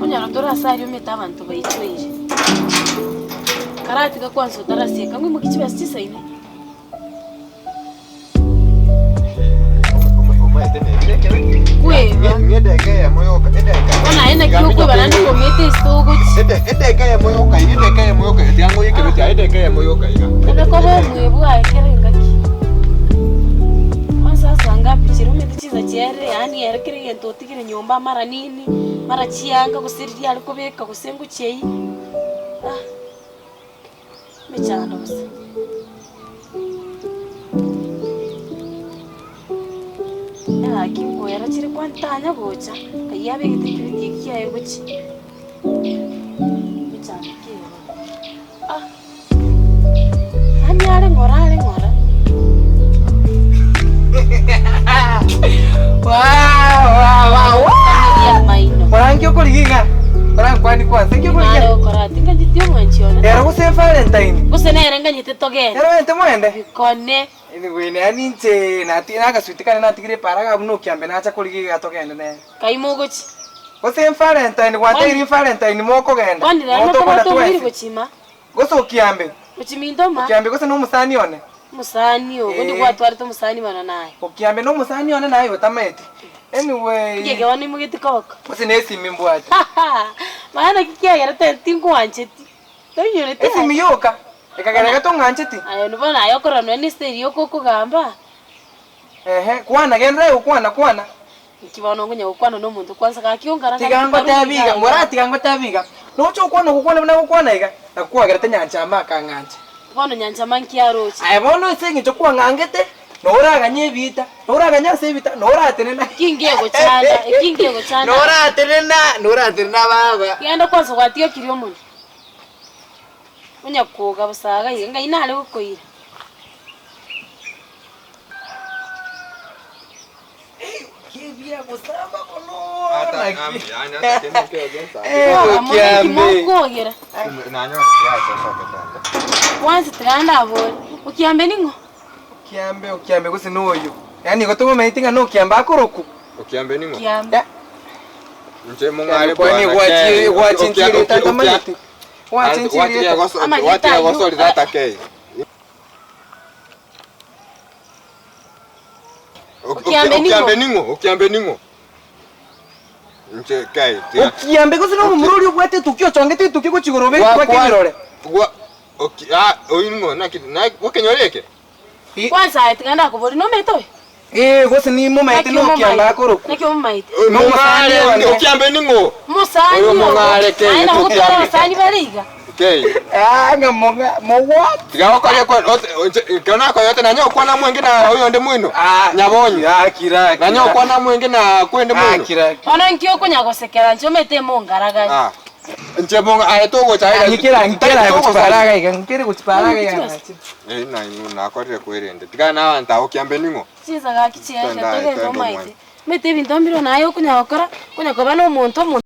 Onyora tore ase aria omanyete abanto baichoire, karatiga kwansa otarasieka ng'oimokie chibesa chisaine. Kweba. Bono aye naki okweba naende okomoeta esito ogochia. Obe koba omwebwa aye kera engaki. Kwanza asa ngapi chire omanyete chinsa chiaerire yaani ere kera egento otigire nyomba mara nini, mara chianga gose riria are kobeka gose ngochia eywo, ah. Emechando bosa. Gaki nkoera chire kwani tanya gocha, ayio abegete ekebeti eki kiaye gochia. Emechando ki eye bono? Ah! Yaani are ng'ora are ng'ora. Amaino. Orange okorigia iga orankwani kwansa inki okorigia Nare gokora ati nganyete omwanchi one. Ero gose Valentine Gose nere nganyete togende. Ero ente moende Bikone. Anyway yaani inche nati nagasuti kare natigire epara iga buna okiambe nacha korigia iga togende nere. Kai mogochi. Gose Valentine gwatebirie Valentine mokogenda Kwani rero nabo tokogenda nokobwata omoiri twensi. gochima. Gose okiambe. Gochiminto ma. Okiambe gose nomosani one. Omosani ogo Ee. ndigwatwarete omosani bono naye. Okiambe nomosani one naye otamaeti. Anyway. Inki ekero naimogeti koboko. Gose nesimi mbwate. Maya naki kiagerete tinkwancheti. Toinyoreti aye. Esimi yoka. Ekagera iga tong'ancheti. Aye bono aye okorora nonya ne style yoka okogamba. Ehe, kwana genderera gokwana kwana. Inki bono nkonya gokwana nomonto kwansa gaki onkara Tiga gaki ngotebi karure iga, iga moraa iga. tiga ngotebi iga, noche okwana ogokwana buna gokwana iga, nakwagerete nyanchama akang'ancha. Bono nyanchama nki aroche? Aye bono ase eng'encho kwang'angete, noraganye ebiita, noraganye ase ebiita, noratenena. Eki ngegochanda, eki ngegochanda. Noratenena, noratenena baba. Genda kwansa gwatigakirie omonwe. Onya koga bosa iga iga, ng'ai nare gokoira? Mokogera. Kwanza tiga ndabore, okiambe ning'o? Okiambe, okiambe gose noyo. Yaani igo tomomaeti ng'a nokiambe akorokwa. Okiambe ning'o? Kiambe. Inche mong'are Kwani bwana gwachi Kei. gwachinchirie tatamanyeti. Gwachinchirie Amageta Watiga ayio. gosori tata Kei. Okiambe ning'o? Okiambe ning'o? Okiambe ning'o? Inche Kei. tiga- Okiambe gose nomomura oria obwate etukia ochongete etukia gochia igoro obeke Gwa- kwake gwa- ebirore. gwa- oki- ah, oyi ning'o? Naki- na- gwakenyora eke? Kwanza aye tiga ndakoborie nomanyete oyo? Ee, gose nimomaete Naki nokiambe omomaete? akorokwa. Naki omomaete? Nomosani Mong'are, one. okiambe ning'o? Omosani Oyo ogo. mong'are Kei, Aye nabo gotwara okiambe. abasani bare iga. Kei. Ah, ng'a mong'a mo what? Tiga gokoria kwa ote inche ekero nakoyete nanye gokwana mwenge na oyonde moino, Ah, nyabonye. ah, kira, Nanye kira. gokwana mwenge na kwende Ah, moino. kira, kira. Bono inki okonya gosekera inche omanyete mongaragari. Ah, inche bonga aye togocha aiga Ng'ikera, ng'ikera tari gochipara togosari. iga iga, ng'ikere gochipara iga iga nache. Eh, na inwe nakorire kwerende. Tiga na abanto abwo kiambe ning'o? Chinsa gaki chiacha Twende aye, togende twende omaete. omwane. Omanyete ebinto mbire naye okonya gokora, okonya koba na omonto omonto.